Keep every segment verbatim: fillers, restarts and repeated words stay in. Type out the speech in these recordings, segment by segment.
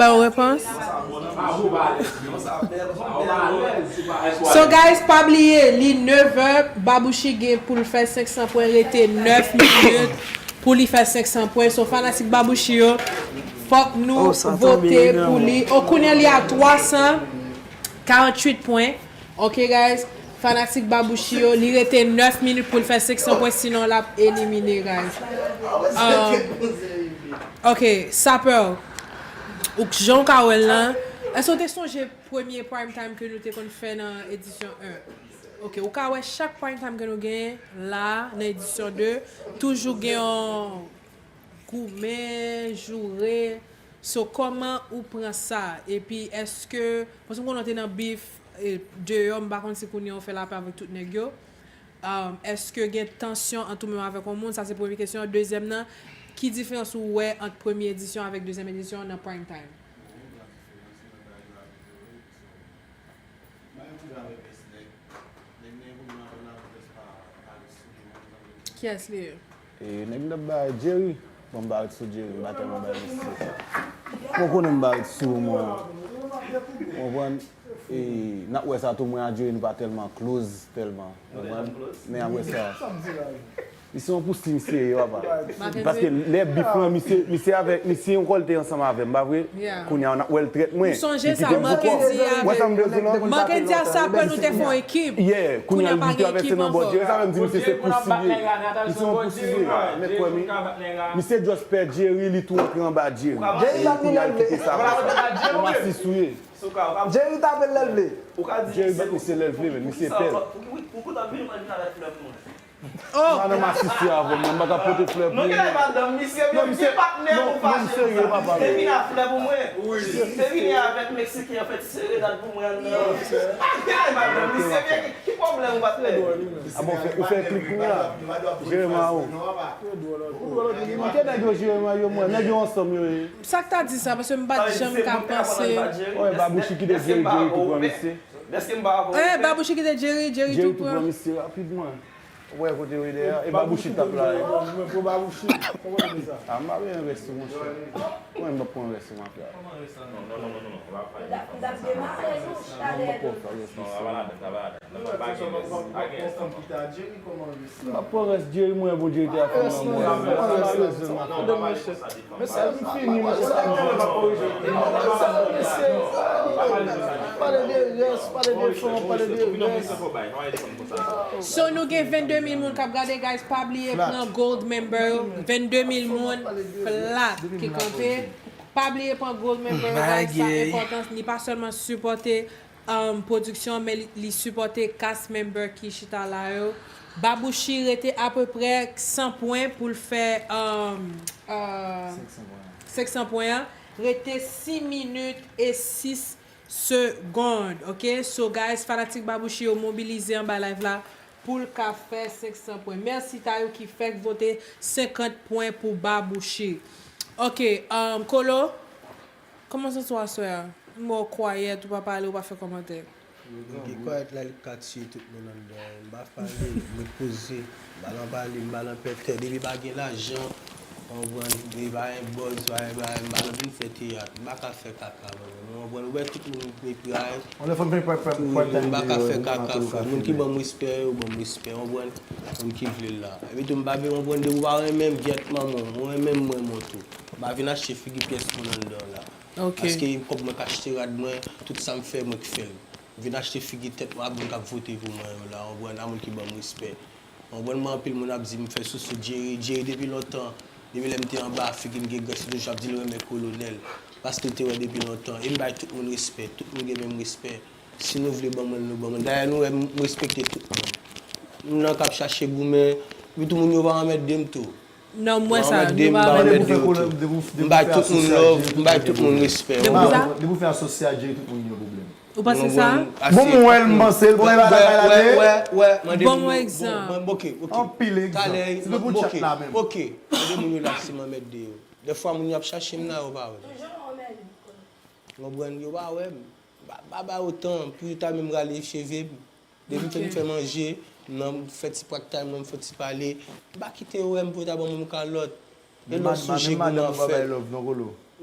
Yon repons? So guys, pa bliye, li nevè, Babouchi gen pou l fè senk san pwen, rete nèf minit pou li fè senk san pwen. So fanatik Babouchi yo, fòk nou vote pou li. O, kounye a li a twa san karanntuit pwen. Ok guys, fanatik Babouchi yo, li rete nèf minit pou l fè senk san pwen, sinon l ap elimine guys. Um, ok, Sapè, ou jan w ka wè l lan, èske w te sonje premye prime time ke nou te konn fè nan edisyon en? Ok, ou ka wè chak prime time ke nou genyen la nan edisyon de, toujou gen yon goumen, joure. So, kòman ou pran sa? Epi, èske, paske m konnen w te nan bif, e, deyò, m pa konn si kounye a ou fè lapè avèk tout nèg yo. Um, èske gen tansyon ant ou menm avèk yon moun? Sa se premye kesyon an. Dezyèm nan, ki diferans ou wè ant premye edisyon avèk dezyèm edisyon nan prime time? Kiyès li ye? E, nèg m t ap bay Jerry. Bon, m pa ret sou Jerry, m pa tèlman bay mesye. Bon, konnen m pa ret sou mwen. Ou konprann? E, n ap wè sa tou, mwen a Jerry, nou pa tèlman close, tèlman. Ou konprann? Men apre sa, misye yon pousi misye ye, papa. Paske lè bif lan, misye, misye avèk, misye yon kòlte ansanm avè m, pa vre? Kounye a, n ap wè l trèt mwen. Ou sonje sa, Marckendy avèk, Marckendy a Sapè, nou te fè yon ekip. Yeah, kounye a, li travèse nan bò Jerry, sa fè m di misye se pousi li ye. Misye yon pousi li ye, mèt kwè m wi. Misye just pè Jerry, li tou antre anba Jerry. Jerry bat li lè l vle. Jerry tape l lè l vle. Jerry bat misye lè l vle, men misye pè l. Oh! Madanm asiste avè m, m pa ka pote flè pou li. Non, misye, non, misye, non, non, serye, papa. Misye vin a flè pou mwen. Misye vini avèk Meksiken an fè ti serenad pou mwen anndan. Misye vin, ki pwoblèm ou pa t fè? Ah bon, ou fè klik kounye a. Jeremao. Ou dwòl, ou dwòl, ou dwòl. Ki nèg yo Jeremao yo, mwen? Nèg yo ansanm yo ye. Sa k ta di sa? Paske m pa t janm ka panse. Wè, Babouchi kite Jerry, Jerry tou pran misye. Dèske m pa rapò. Eh, Babouchi kite Jerry, Jerry tou pran. Jerry tou pran misye rapidman. Ou wè kote yo ye dèyè a? E Babouchi t ap la. Mwen pran Babouchi. Kòman w di sa? Ah, m pa bezwen rès ou, monchè. Mwen, m p ap pran rès ou, mafya. Non, non, non, non, non. L ap, l ap demare nou talè. Non, non, non, non, non. L ap pa ladann, l ap pa ladann. Mwen pa gen rès. Pa gen rès. M ap pran rès Jerry, mwen, bon, Jerry te a fanm nan mwen. Mesye, m fini, mesye, sa m di. Pale de rès, pale de fanm, pale de rès. So, nou gen vennde mil moun k ap gade, guys. Pa bliye pran gold member. Vennde mil moun flat ki kanpe. Pa bliye pran gold member, guys. Sa enpòtan. Li pa sèlman sipòte um, pwodiksyon, men li, li sipòte cast member ki chita la yo. Babouchi rete apeprè san pwen pou l fè, um, uh, senk san pwen an. Rete sis minit e sis segonn, ok? So, guys, fanatik Babouchi yo mobilize anba live la pou l ka fè senk san pwen. Mèsi ta yo ki fèk vote senkant pwen pou Babouchi. Ok, um, Kolo, kòman w santi w aswè a? M wè w kwayèt, ou pa pale, ou pa fè kòmantè. Mwen gen kwayèt la, li ka tiye tout moun anndan. M pa pale, m ret poze. M pa nan pale, m pa nan pètè. Depi pa gen lajan, w konprann, depi pa gen buzz, pa gen bagay, m pa nan vin fè teyat. M pa ka fè kaka, mwen. Ou konprann, ou wè tout moun mepri. Tout moun, m pa ka fè kaka, frè. Moun ki ban m respè, yo ban m respè, w konprann? Moun ki vle l la. Epi tou, m pa vle, w konprann, depi w pa renmen m, gyèt manman w, ou renmen m, m renmen w tou. M pa vin achte figi pyès moun anndan la. Ok. Paske kòb mwen k achte rad mwen, tout sa m fè, mwen k fè l. M vin achte figi tèt mwen ak moun k ap vote pou mwen yo la, w konprann, a moun ki ban m respè. W konprann, mwen, anpil moun ap di m fè sousou Jerry, Jerry depi lontan, depi lè m te anba, figi m gen grès, li toujou ap di l renmen Kolonèl, paske l te wè depi lontan. E m bay tout moun respè, tout moun gen menm respè. Si nou vle ban mwen l, nou ban mwen l. Dayè, nou wè m, m respekte tout moun. Moun nan k ap chache goumen, epi tou moun yo pa anmède m tou. Non, m wè sa, nou pa anmède yo tou. M bay tout moun love, m bay tout moun respè. Depi w fè asosye ak Jerry, tout moun gen yon pwoblèm. Ou panse sa? Bon, mwen wè l, m panse l, bon, e pa bagay la vre. Wè, wè, wè, mande m. Ban m yon egzanp. Bon, ok, ok. Anpil egzanp. Talè, ok, ok. Mande moun yo la si m anmède yo. Dèfwa moun yo ap chache m la, yo pa wè m. Ou konprann, yo pa wè m. M pa, pa ba yo tan pou yo ta menm rale cheve m. Depi m fin fè manje, m nan, m fè ti pratay mwen, m fè ti pale. M pa kite yo wè m pou yo ta ban m yon kalòt. E lè w sou je goumen ap fè.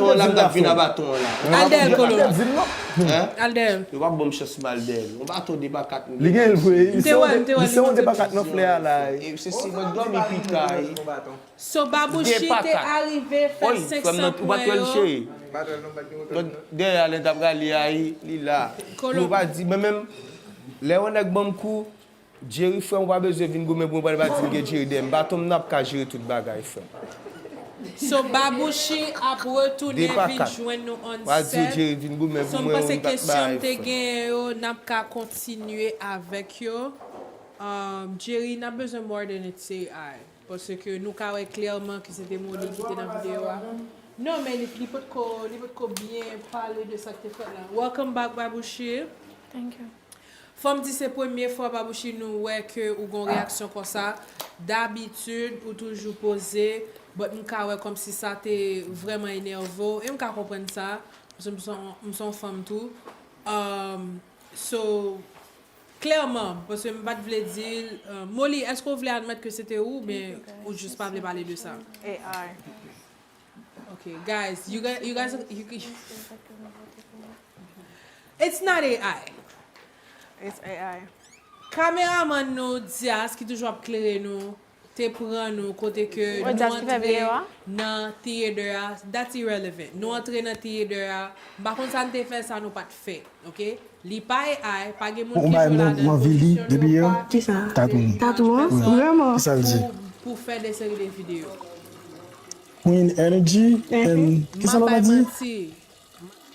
baton an la, m t ap vin a baton an la. Al dèyè l, Kolo. Hein? Al dèyè l. Yo pa ban m chans m al dèyè l. Yon baton de pa kat m gen. Li gen l vre. M te wè, m te wè li monte plis. Li se yon de pa kat nan flè a la. E se si mwen dòmi pita. So, Babouchi te arive fè senk san pwen yo. Dèyè a, lè n t ap rale a, li la. Kolo. Nou pa di, mwen menm, lè yon nèg ban m kou, Jerry, frè m, ou pa bezwen vin goumen pou mwen, pa di m gen Jerry dèyè m. Baton m nan ap ka jere tout bagay, frè m. So, Babouchi ap retounen vin jwenn nou on sèt. So, m panse kesyon m te genyen yo, n ap ka kontinye avèk yo. Um, Jerry, n ap bezwen more than it's A I. Paske nou ka wè klèman ke se te Molly ki te nan videyo a. Non, men li, li potko, li potko byen pale de sa k te fèt la. Welcome back, Babouchi. Thank you. Fò m di se premye fwa, Babouchi, nou wè ke ou gon reyaksyon konsa. Dabitid, ou toujou poze, but m ka wè kòmsi sa te vrèman enève w, e m ka konprann sa, paske m se yon, m se yon fanm tou. Um, so, klèman, paske m pa t vle di l, uh, Molly, èske w vle admèt ke se te ou, oubyen ou jis pa vle pale de sa? A I. Okay, guys, you guys, you guys, you, it's not A I. It's A I. Kameramann nou, Dias, ki toujou ap klere nou, te pran nou kote ke nou antre nan theater a, that's irrelevant. Nou antre nan theater a, m pa konn sa n te fè sa nou pa t fè, ok? Li pa A I, pa gen moun ki jwe ladan l, pozisyon nou yo pa. Kisa? Tatou an? Vrèman? Kisa l di? Pou, pou fè de seri de videyo. Queen Energy and kisa lòt la di?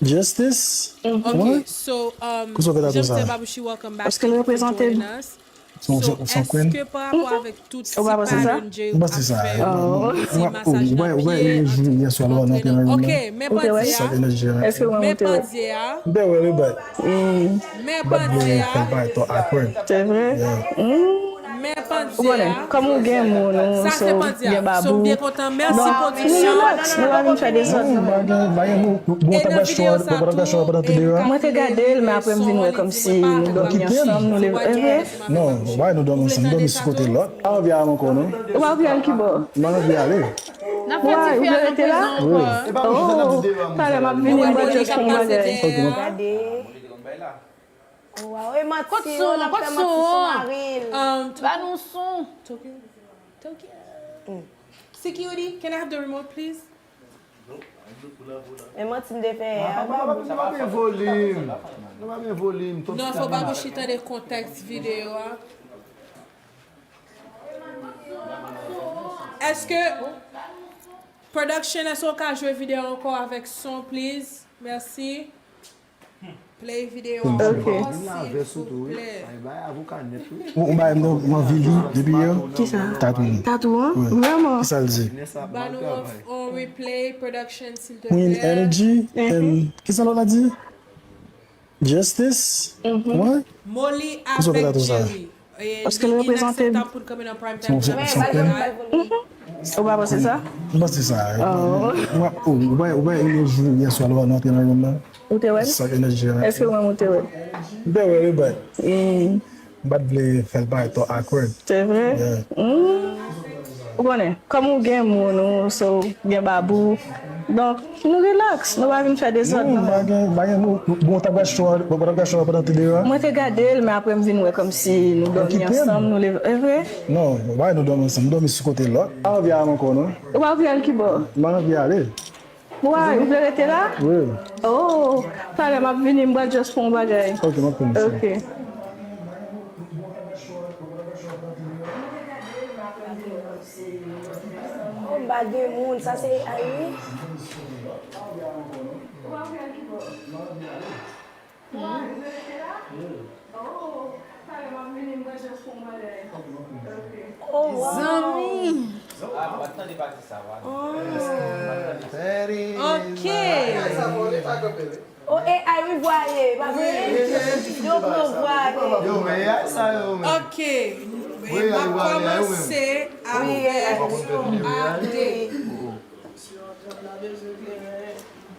Justice? Ok, so, um, Jan m di, Babouchi, welcome back. Thank you for joining us. So, èske pa rapò avèk tout ti pa Jerry ap fè, ti masaj nan pye, antre nan, ok, men pandye a, men pandye a, men pandye a, se vre? Men pandye a. Ou konnen, kòm ou gen moun, ou gen babou. Donk, nou relax, nou pa vin fè dezòd, non. E nan videyo sa tou, mwen te gade l, men apre m vin wè kòmsi nou dòmi ansanm, nou leve. E vre? Non, why nou dòmi ansanm? Nou dòmi sou kote lòt. Pa anvi al ankò, non. Ou pa anvi al kibò? M pa anvi ale. N ap fè ti fyèl nou prezan ankò. Oh, talè m ap vini, m pral just pran yon bagay. Ok, m ap Gade. Waw, e manti, yo, l ap fè manti sou mari l. Ba nou son. Security, can I have the remote, please? E manti m te fè a. Nou pa gen volim. Nou pa gen volim. Non, fò Babouchi tande kontèks videyo a. Èske, production, èske w ka jwe videyo ankò avèk son, please? Mèsi. Play videyo ankò, silvouplè. Ou, ou bay m non, m anvi li depi yè. Kisa? Tatou. Tatou an? Vrèman? Kisa l di? Ba nou on, on replay, production, silvouplè. Queen Energy and kisa lòt la di? Justice? Molly avèk Jerry. Paske l reprezante. Ou pa panse sa? M panse sa. Ou wè, ou wè, yon jou yè swa lè nou antre nan room nan. Ou te wè l? Èske ou menm ou te wè l? M te wè l, but m pa t vle fè l parèt twò awkward. Se vre? Ou konnen, kòm ou gen moun ou, so, gen babou. Donk, nou relax, nou pa vin fè dezòd, non. Non, pa gen, pa gen, bon, bon, t ap gache cho, bon, t ap gache cho pandan te deyò a. Mwen te gade l, men apre m vin wè kòmsi nou dòmi ansanm, nou leve. E vre? Non, why nou dòmi ansanm? Nou dòmi sou kote lòt. Pa anvi al ankò, non. Ou pa anvi al kibò? M pa anvi ale. Why, ou vle rete la? Wi. Oh, talè m ap vini, m pral just pran yon bagay. Ok, m ap vini. Ok. Oh, m pa gen moun, sa se A I wi. Oh, talè m ap vini, m manje fon mwen lè. Ok. Oh, wow. Zanmi. Ah, m pa t tande pati sa, wa. Ok. Oh, A I wi vwaye, pa vre? Yo pran vwaye. Yo, men A I sa yo, men. Ok. M ap kòmanse avèk A D.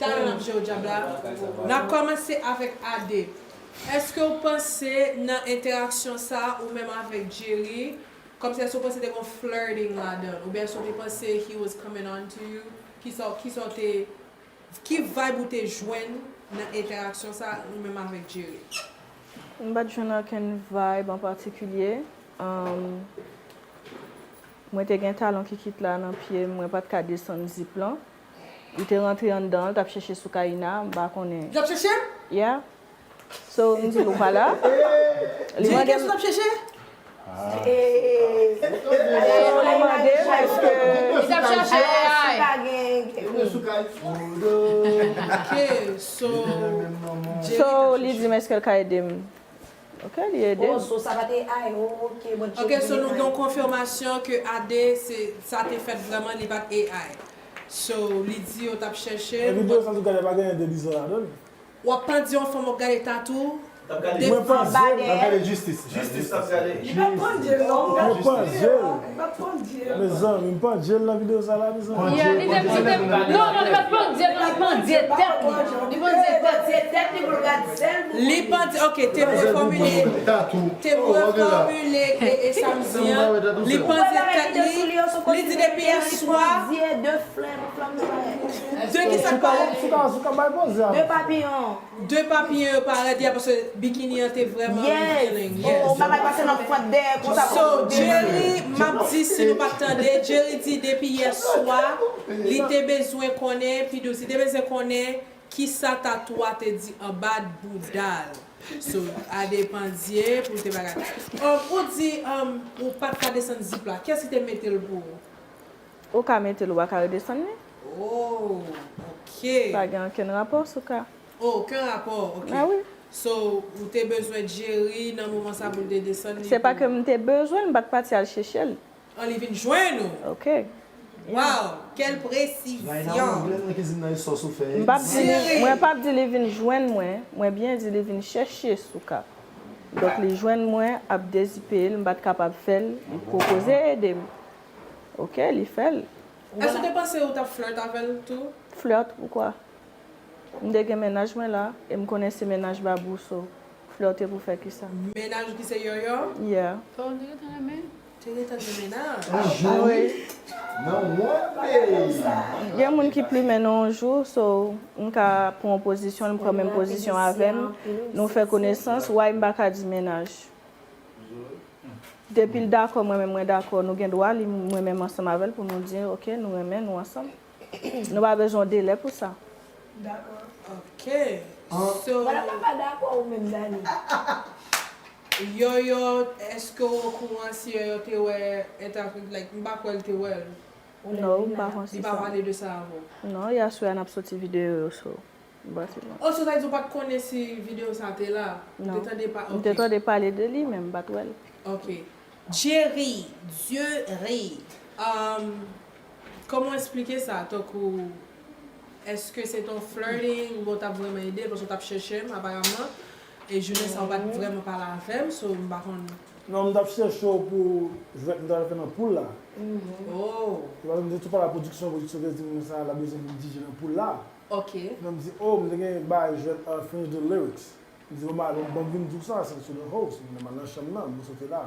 Talè n ap jwe o dyab la. N ap kòmanse avèk A D. Èske w panse nan entèraksyon sa a ou menm avèk Jerry, kòmsi èske w panse te gen flirting ladan l? Oubyen èske w te panse he was coming on to you? Kisa, kisa w te, ki vibe ou te jwenn nan entèraksyon sa a ou menm avèk Jerry? M pa t jwenn okenn vibe an patikilye. Um, mwen te gen talon kikit la nan pye m, mwen pa t ka desann zip lan. Li te rantre anndan, l t ap chèche Soukaina, m pa konnen. L ap chèche m? Yeah. So, m di l ou pa la. Li Di mande kès l ap chèche? So, li mande m èske Li t ap chèche A I. Ok, so. So, li di m èske l ka ede m. Ok, li ede Oh, m. So sa pa te A I, oh, ok, bon. Ok, so nou gen yon konfimasyon ke A D, se, sa te fèt vrèman, li pa t A I. So, li di yo t ap chèche. E videyo sa tou gade pa genyen de bizan ladan l. W ap pandye yon fanm, w ap gade tatou. Mwen panse l. Gade jistis. Jistis ap gade. Mwen panse l. Mezanmi, m pandye l nan videyo sa la, mezanmi. Yeah, li te, li te, non, non, li pa t pandye, non, li pandye tèt li. Li pandye tèt li. Tèt li pou l gad sèl pou Li pandye, ok, te mwen fòmile, Tatou. te mwen fòmile e, e sa m di an, li pandye tèt li, li di depi yè swa, Dye de flè, flanm nan parèt. De ki sa k parèt? Souka, Souka bay poze a. De papiyon. De papiyon yo parèt, ya, paske bikini an te vrèman Yes. revealing. Oh, Yes. Bagay pase nan fwant dèyè konsa. So, Jerry, m ap di si nou pa t tande, Jerry di depi yè swa, li te bezwen konnen, P W, li te bezwen konnen kisa tatou a te di anba bouda l. So, a depandye pou l te bagay. Um, ou di um, ou pa t ka desann zip la. Kiyès ki te mete l pou ou? Ou ka mete l, ou pa ka redesann li. Oh, ok. Pa gen okenn rapò, Souka. Oh, okenn rapò, ok. Ah wi. So, ou te bezwen Jerry nan moman sa pou l te desann li. Se pa ke m te bezwen l, m pa t pati al chèche l. An li vin jwenn ou. Ok. Wow, quelle précision. M p ap di li, mwen p ap di li vin jwenn mwen, mwen byen di li vin chèche Souka. Donk li jwenn mwen ap dezipe l, m pa t kapab fè l, li pwopoze ede m. Ok, li fè l. Èske w te panse ou t ap flirt avè l tou? Flirt poukwa? M te gen mennaj mwen la, e m konnen se mennaj babou, so flirte pou fè kisa? Mennaj ou ki se Yoyo? Yeah. Fò w te gentan renmen. Te gentan gen mennaj. Nan one day. Gen moun ki plimen nou yon jou, so m ka pran yon pozisyon, li pran menm pozisyon avè m, nou fè konesans, why m pa ka di mennaj? Depi l dakò, mwen menm mwen dakò, nou gen dwa li mwen menm ansanm avè l pou nou di, ok, nou renmen, nou ansanm. Nou pa bezwen yon delè pou sa. Dakò. Ok. So, Madam la pa dakò ou menm, Dani. Yoyo, èske w okouran si Yoyo te wè entèview, like, m pa kwè l te wè l. Non, m pa konn Li si pa sa. Pale de sa avè w. Non, yaswè a n ap soti videyo yo, so. M panse non. Oh, so sa vle di w pa t konnen si videyo sa te la? Ou Non. te tande pa? M te Ok. Tande pale de li, men m pa t wè l. Ok. Jerry, Jerry. Um, kòman w eksplike sa? Tankou, èske se t on flirting, oubyen w t ap vrèman ede l, paske w t ap chèche m, aparamman, e jounen sa w pa t vrèman pale avè m, so m pa konn. Non, m t ap chèche w pou jwèt m t al fè nan poul la. Oh. Se pa m te tou pale a pwodiksyon, pwodiksyon te di m sa l ap bezwen pou m D J nan poul la. Ok. Epi m di, oh, m te gen bagay jwèt uh, Finish the Lyrics. M di, bon, ba, bon, bon, vin di w sa, since you the host, m al nan chanm nan, m sot la.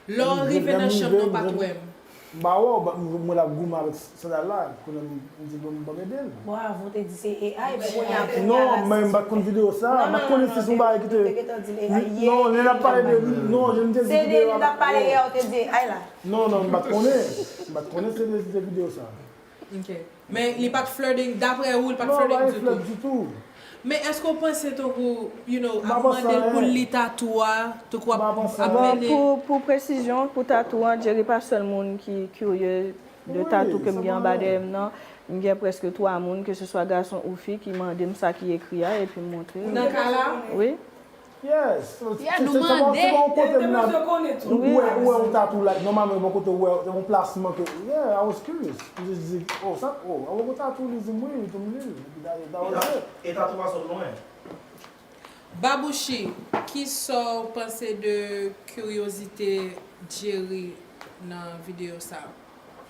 Lè w rive nan chanm nan, w pa t wè m. M pa wè w, but m wè l ap goumen avèk sandal la, kounye a m di, bon, ban m ede l. Bon, avan w te di se A I, pou kounye a pou Non, men m pa t konn videyo sa, m pa t konnen si se yon bagay ki te. Non, lè n ap pale de. Non, je m te di Se de videyo li t ap pale yè, ou te di A I la. Non, non, m pa t konnen. M pa t konnen se de videyo sa. Ok. Men li pa t flirting, daprè ou, li pa t Non, flirting pa ditou. flirt ditou. Men èske w panse tankou, you know, M pa ap panse mande l pou l anyen. li tatou a, tankou ap, M pa panse ap anyen. Bon, mennen. Pou, pou presizyon, pou tatou an, Jerry pa sèl moun ki kirye de Wi, tatou ke m sa gen pa anba anyen. Dèyè m nan. M gen prèske twa moun, ke se swa gason ou fi, ki mande m sa ki ekri a, epi m montre yo. Nan ka la, Wi. Yes. Yeah, nou mande. Se pa yon kote m nan. Ou wè, ou wè yon tatou like, nòmalman, yon kote ou wè, yon plasman ke, yeah, I was curious. M just di, oh, sa, oh, a yon tatou, li di m wi, li di m li. Epi that, that was it. E tatou a sot lwen. Babouchi, kisa w panse de kiryozite Jerry nan videyo sa?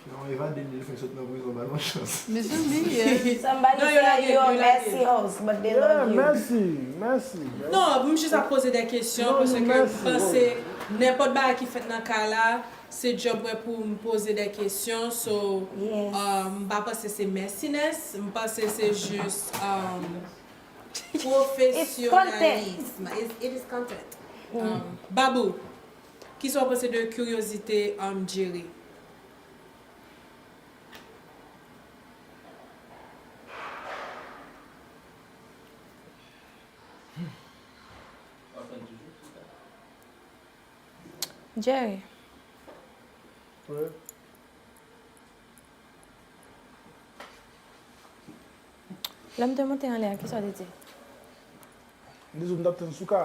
Yon evade li, li fèk sot nan prizon, ba l yon chans. Mezanmi, yeah. Somebody say you a messy house, but they love you. Mèsi, mèsi. Non, m jis ap poze de kesyon, paske m panse nenpòt bagay ki fèt nan kay la, se djòb mwen pou m poze de kesyon, so, uh, m pa panse se messiness, m panse se jis, um, pwofesyonalism. It's, it is content. Um, Babou, kisa w panse de kiryozite, um, Jerry? Jerry. Wi. Lè m te monte anlè a, kisa w te di? M te di w m t ap tann Souka.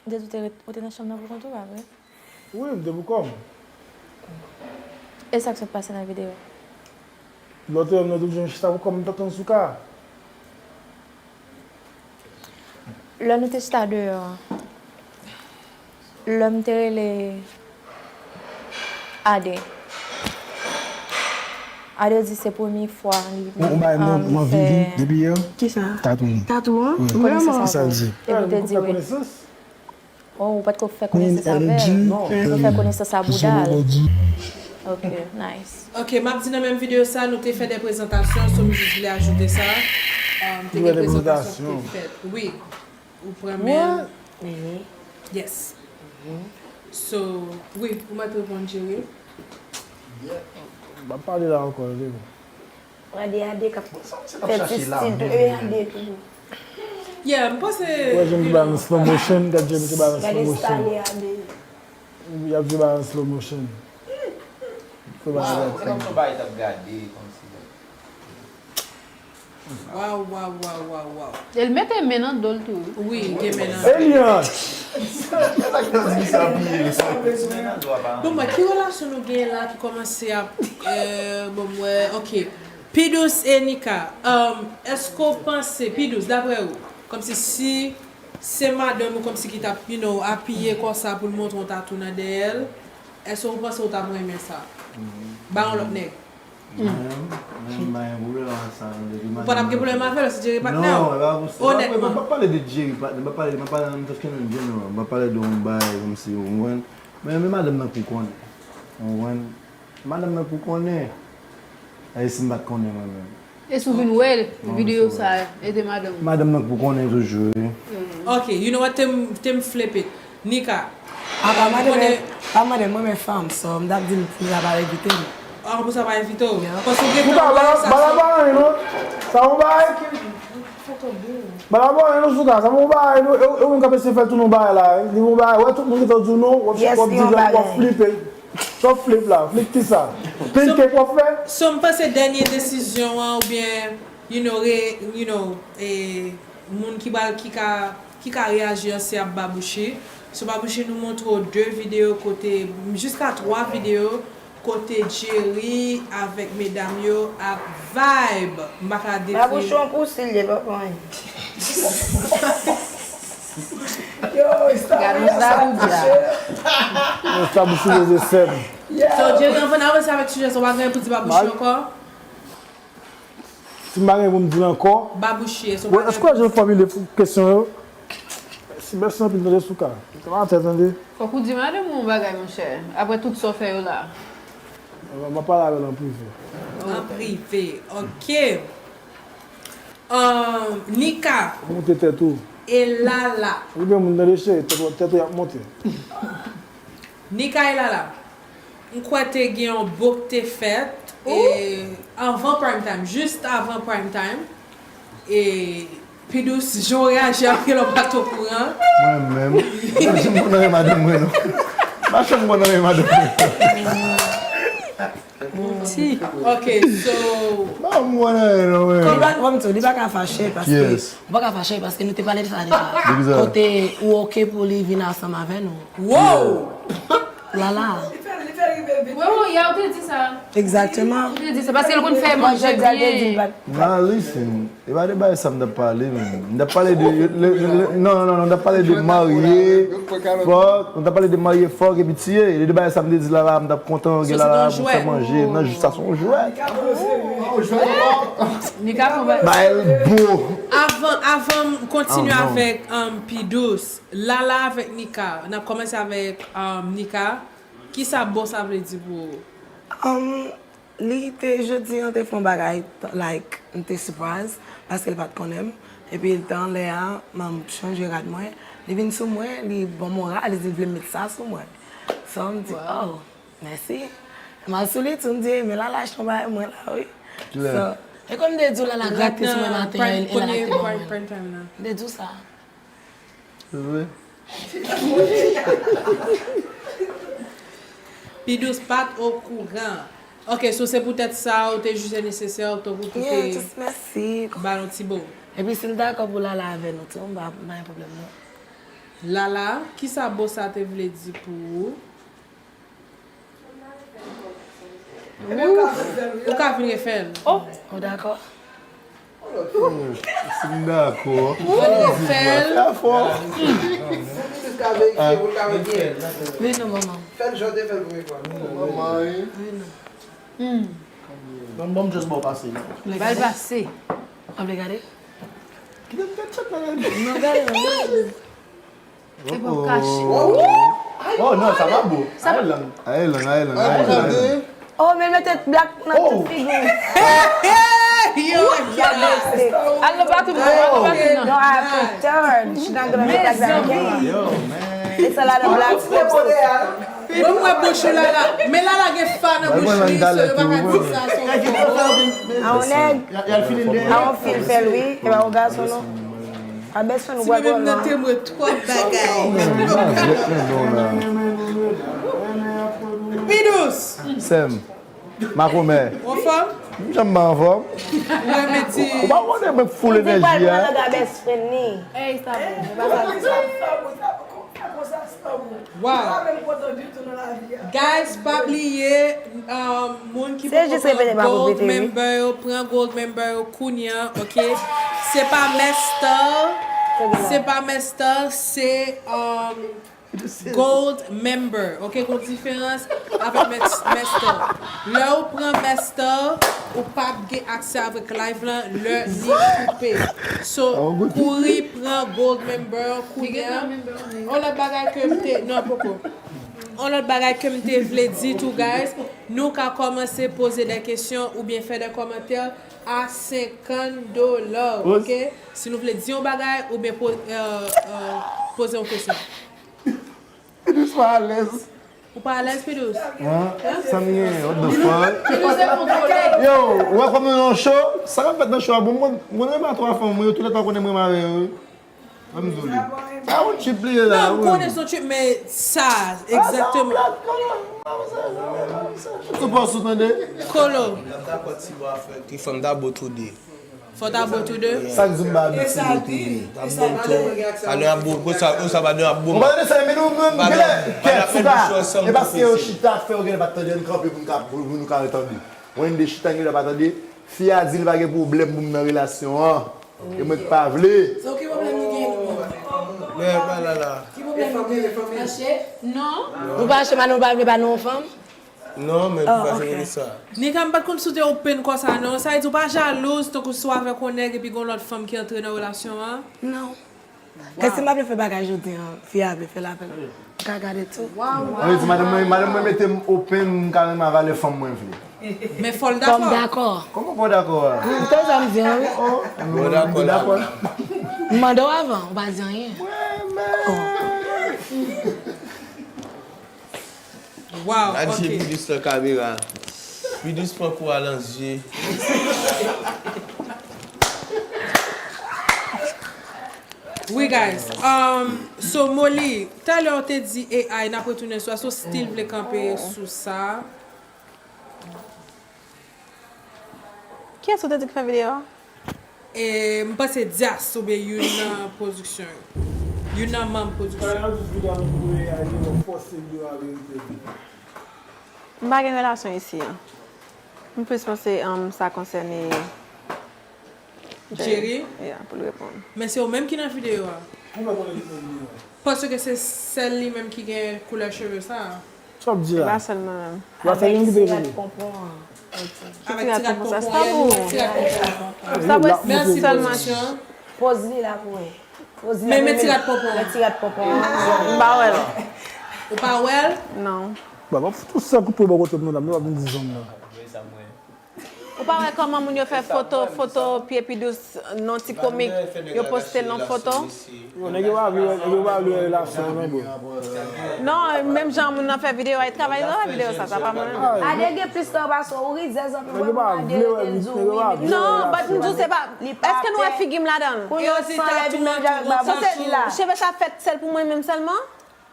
M te di w te ret, ou te nan chanm nan pou kont ou, pa vre? Wi, m te pou kò m. E sa k sot pase nan videyo? Lè w te wè m nan doubjè, m chita pou kò m, m t ap tann Souka. Lè nou te chita deyò, lè m te rele Ade. Ade di se premye fwa li menm, um, fè. Depi yè? Kisa? Tatou. Tatou an? Wi. Vrèman? Sa l di. Epi m te di wi. Oh, ou pa t ko fè konesans avè l. Non. Ou fè konesans a bouda l. Ok, nice. Ok, m ap di nan menm videyo sa, nou te fè de prezantasyon, so m jis vle ajoute sa. Um, te gen prezantasyon ki te fèt. Wi. Ou pran men. Yes. So, wi, ou mèt reponn, Jerry. M ap pale la ankò, tande. Ade, Ade k ap fè ti stil tou. E Ade tou. Yeah, m panse. Wè, jan m te ba nan slow motion, gad jan m te ba nan slow motion. Gade style Ade. Y ap jwe ba nan slow motion. Fè ba nan. Wow, se kòmsi w bay t ap gade, kòmsi. Waw, waw, waw, waw, waw. E l mete men nan do l tou, wi. Wi, gen men nan do l. Eliante! Bon, mwen, ki relasyon nou genyen la ki kòmanse ap, euh, bon, mwen, ok. Pidous e Nika, um, èske w panse, Pidous, daprè ou, kòmsi si se madanm ou kòmsi ki t ap, you know, apiye konsa pou l montre yon tatou nan dèyè l, èske ou panse ou t ap renmen sa? Ba yon lòt nèg. Mwen, mwen, mwen pa gen pwoblèm ak sa, non, depi madanm mwen. Ou pa t ap gen pwolèm avè l si Jerry patnè w? Non, e pa pou sa. Onètman. M pa, m pa pale de Jerry patnè, m pa pale, m pa pale nan just in general, m pa pale de yon bagay kòmsi, ou konprann? Men, men madanm nan pou konnen. Ou konprann? Madanm nan pou konnen. E si m pa t konnen mwen menm. E si w vin wè videyo sa, e te madanm ou? Madanm nan pou konnen toujou, wi. Ok, you know what, te m, te m flip it. Nika. Apa madanm, pa madanm, mwen men fanm, so m t ap di l pou sa pa envite m. Ah, pou sa pa envite w? Yeah. Paske w gen tan wè sa. Souka, pa la pa anyen non. Sa yon bagay. Pa la pa anyen non, Souka, sa yon bagay non. E, e ou menm k ap eseye fè tou non bagay la, wi. Li yon bagay, wè tout moun gentan di w non, w ap, w ap di w ap flipe. Sa w flip la, flip kisa? Pancake w ap fè? So, m panse dènye desizyon an, oubyen, you know, re, you know, e, moun ki pral, ki ka, ki ka reyaji an, se ap Babouchi. So, Babouchi, nou montre w de videyo kote, jiska twa videyo, kote Jerry avèk medam yo ap vibe. M pa ka detwi. Babouchi yon pousi l ye, l pa anyen. Yo, Establissi bezwen sèm. So, Jerry, anvan n avanse avèk sijè sa, w pa gen pou di Babouchi ankò? Si m pa gen pou m di l ankò. Babouchi, èske w pa gen pou... Èske w jan fòmile kesyon yo? Si mèsi anpil, tande Souka. Sa va tèt, tande. Fòk ou di madanm ou yon bagay, monchè. Apre tout sa w fè yo la. M ap pale avè l an prive. An prive, ok. Ahn, Nika. Moute tèt ou. E Lala. Ou gen moun tande cheri, tèt ou, tèt ou y ap monte. Nika e Lala. M kwè te gen yon bo k te fèt, e, anvan prime time, jis avan prime time. E, Pidous, jan w reyaji apre lè w pa t okouran. Mwen menm, m pa janm konn anyen madanm mwen non. M pa janm konn anyen madanm mwen. Ti. Ok, so. Ba m wè nan non, men. Li pa, ban m di w, li pa ka fache paske, ou pa ka fache paske nou te pale de sa deja. De ki sa? Kote ou oke pou li vin ansanm avè nou. Wow! Lala. Li fè, li fè rive vit. Wi, wi, ya, ou te di sa. Egzakteman. Ou te di sa, paske l konn fè manje byen. Now, listen, e pa de bagay sa m t ap pale, men. M t ap pale de, le, le, le, non, non, non, non, m t ap pale de marye, fòk, m t ap pale de marye, fòk, epi tiye. E de bagay sa m te di Lala, m t ap kontan gen Lala pou fè manje. Non, jis sa, se yon jwèt. Nika pran. Ba, el bo. Avan, avan m kontinye avèk, um, Pidous, Lala avèk Nika. N ap kòmanse avèk, um, Nika. Kisa bon sa vle di pou ou? Um, li te, jodi an te fè yon bagay, like, m te surprise, paske l pa t konnen m. Epi l te anlè a, m chanje rad mwen. Li vin sou mwen, li ban m yon rad, li di l vle m met sa sou mwen. So, m di, oh, mèsi. M al sou li tou, m di, men Lala achte yon bagay mwen la, wi. So, e kòm m te di w, Lala grate sou mwen maten an, e Lala te ban mwen. M te di w sa. Se vre? Pidous pa t okouran. Ok, so se poutèt sa ou te jije nesesè, tankou pou te ba l yon ti bo. Epi si l dakò pou Lala avè nou tou, m pa, m pa gen pwoblèm non. Lala, kisa bo sa te vle di pou ou? Ou ka vin refè l. Oh, ou dakò? Si m dakò. Ou vin refè l. Fè afè w. Si Pidous ka verifye pou l ka wè byen. Men non, manman. Fè l jan w te fè l premye fwa. Manman, wi. Men non. Ban m, ban m just ba w pase, non. Ba l pase. W ap vle gade? Kite m fè tchèk la gade. Non, gade, non, gade. Se pou kache. Oh, oh, non, sa pa bon. Sa pa. Aye lang, aye lang, aye lang, aye lang. Oh, men mete blak nan tout figi w. Yo, yo. Al nan bathroom, al nan bathroom nan. No, I have to turn. She's not gonna look like that again. Yo, man. It's a lot of black lips. Bon, mwen bouch ou Lala. Men Lala gen fa nan bouch li, so yo pa ka di sa, se yon fo. A yon nèg. A yon fil fè l, wi. E pa yon gason, non. A bèswen nou bwè gòl nan. Ti bebe m nan te mwe twòp bagay. Pidous. Sè m. Makomè. Ou anfòm? M janm pa anfòm. Ou pa konnen mwen k full enèji a. Li di l pral pran lòt a bèswen ni. Ey, sa bon. E pa sa di sa. Wow. Guys, pa bliye, um, moun ki poko pran gold member yo, pran gold member yo kounye a, ok? Se pa master, se pa master, se, um, gold member, ok? Gon diferans avèk mes-, master. Lè ou pran master, ou p ap gen aksè avèk live lan lè li koupe. So, kouri pran gold member kounye a. Yon lòt bagay ke m te, non, poko. Yon lòt bagay ke m te vle di tou, guys, nou ka kòmanse poze de kesyon oubyen fè de kòmantè a senkant dola, ok? Si nou vle di yon bagay oubyen po-, euh, euh, poze yon kesyon. Pidous pa alèz. Ou pa alèz, Pidous? Hein? Sa m ye? What the fuck? Pidous se kontwole. Yo, ou wè kòman nou nan show? Sa k ap fèt nan show a, bon, mwen, mwen renmen a twa fanm, mwen yo toulède pa konnen mwen renmen avè yo, wi. Ann di w li. A yon trip li ye la, wi. Non, m konnen se yon trip, men sa, egzakteman. Sou pòs ou tande? Kolo. Trifòm ta bo tou de. Fò ta bo tou de. Sa k di m ba abitye yo tou de. Ap bo m tou. Padan ap bo m, konsa, konsa padan ap bo m. Ou pa tande sa, men nou menm, genlè, kèt sou ka. E paske yo chita fè yo genlè pa t tande, ann kanpe pou n ka, pou nou ka retande. Mwen de chita, genlè pa tande. Fi a di li pa gen pwoblèm pou m nan relasyon an. E mwen k pa vle. So, ki pwoblèm nou gen nou menm? Men, pa la la. Ki pwoblèm nou gen? Fache? Non. Nou pa fache, men nou pa vle ba nou yon fanm? Non, men pou fache gen sa. Nika, m pa t konn si w te open konsa, non. Sa vle di w pa jalouz, tankou si w avèk yon nèg epi gen yon lòt fanm ki antre nan relasyon an? Non. Kè si m pa vle fè bagay jodi an, fi a vle fè l avè l. M ka gade tou. Mwen di madanm mwen, madanm mwen mete m open, m ka renmen avè valè fanm mwen vle. Men fò l dakò. Fò m dakò. Kòman fò w dakò a? Ou tande sa m di an, wi. Fò w dakò la. M mande w avan, ou pa di anyen. Wow, ok. Gad je Pidous nan kamera. Pidous pran kou a nan zye. Wi, guys. Um, so, Molly, talè w te di A I, n ap retounen sou sa. So, still vle kanpe sou sa. Kiyès ou te di k fè videyo a? E m panse Dyas oubyen youn nan pwodiksyon yo. Youn nan manm pwodiksyon. Kaya jis vide a nou pou A I yo fòse videyo a verite. M pa gen relasyon isi an. M plis panse um, sa konsène Jerry? Yeah, pou l reponn. Men se ou menm ki nan videyo a. Ou pa konnen ki nan videyo a. Paske se sèl li menm ki gen koulè cheve sa a. Sa w ap di la? Pa sèlman menm. Wa fè yon videyo pou li. Konpon an. Avèk ti rad Konpon sa, konpon. Sa pou Mèsi sèlman. Pwodiksyon. Poz li la pou mwen. Poz li la. Men men ti rad konpon. Men ti rad konpon an. M pa wè l. Ou pa wè l? Non. Ba, ba fout ou sa koupe bò kote m nan, nou ap vin di zòn nan. Ou pa wè kòman moun yo fè foto, foto pye pi dous, non ti komik, yo poste l nan foto? Yo, nèg yo pa vle, nèg yo pa vle relasyon non, bro. Non, menm jan moun nan fè videyo a, li travay nan videyo sa, sa pa mwen. Ade gen plis tan pase ou rizèz anpil Nèg yo pa mwen vle wè, Enzo nèg yo pa wi. vle wè Non, but m relasyon. di w se pa. Li pa Èske nou wè fè. figi m ladan l? Pou yon san lè vin menm jan ak babouch li la. Cheve sa fèt sèl pou mwen menm sèlman?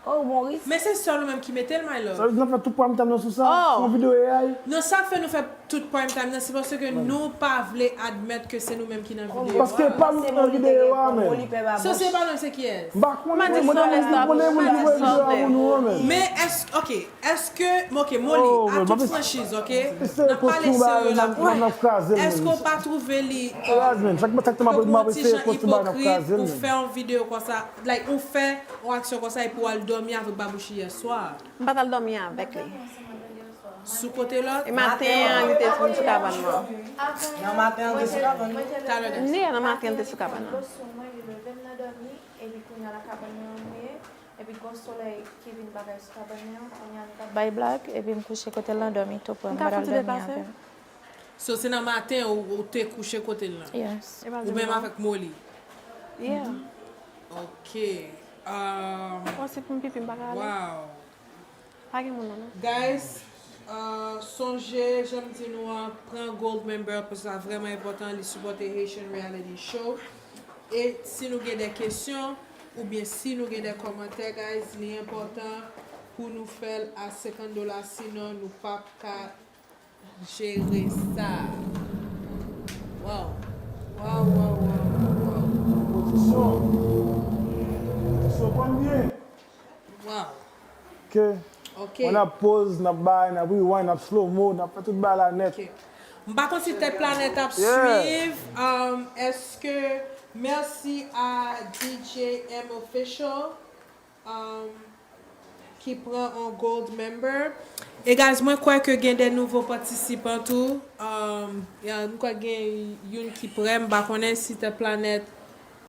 Oh Maurice. Men se sèl ou menm ki mete l, my love. Sa vle di n ap fè tout prime time nan sou sa? Oh. Yon videyo A I? Non, sa fè nou fè tout prime time nan, se paske nou pa vle admèt ke se nou menm ki nan videyo a. Paske pa m nan videyo a, men. So se pa nou, se kiyès? M pa konnen, mwen te moun ki voye videyo a pou nou an, men. Men èske, ok, èske, ok, Molly, Oh, a men, tout m ap franchiz, ok? Ese N ap pale konstwi ba serye la pou n ap kraze l. Èske w pa twouve li Kraze l, men. Chak mwen, chak tan m ap ese konstwi ba n ap kraze l, ou men. Fè yon videyo konsa, like, ou fè yon aksyon konsa epi w al dòmi avèk babouchi yè swa? M pa t al dòmi avèk li. Sou kote lòt? E maten an, li te vin sou kabann mwen. Nan maten an, li te sou kabann. Talè. Li nan maten an, li te sou kabann mwen. Sou mwen, li leve m nan dòmi, epi kounye a la kabann mwen an m ye, epi gon solèy ki vin bagay sou kabann mwen an, kounye a m t ap bay blag, epi m kouche kote l nan dòmi tou pran, m pa t al dòmi avè l. So se nan maten ou, ou te kouche kote l lan? Yes. E pa Ou menm avèk Molly? Yeah. Ok. Um, Bon, se pou m pipi, m pa ka ale. Wow. Pa gen moun nan, non. Guys, uh, sonje, jan m di nou an, pran gold member, paske sa vrèman enpòtan, li sipòte Haitian Reality Show. E si nou gen de kesyon, oubyen si nou gen de kòmantè, guys, li enpòtan pou nou fè l a senkant dola, sinon nou p ap ka jere sa. Wow. Wow, wow, wow, wow, wow. Pozisyon. Pozisyon, pran byen. Wow. Ok. Ok. N ap poz, n ap bay, n ap rewind, n ap slow mo, n ap fè tout bagay la nèt. Ok. M pa konn si Tèt Planèt ap Yeah. Swiv. Um, èske, mèsi a D J M Official, um, ki pran an gold member. E guys, mwen kwè ke gen de nouvo patisipan tou. Um, yeah, m kwè gen youn ki prè, m pa konnen si Tèt Planèt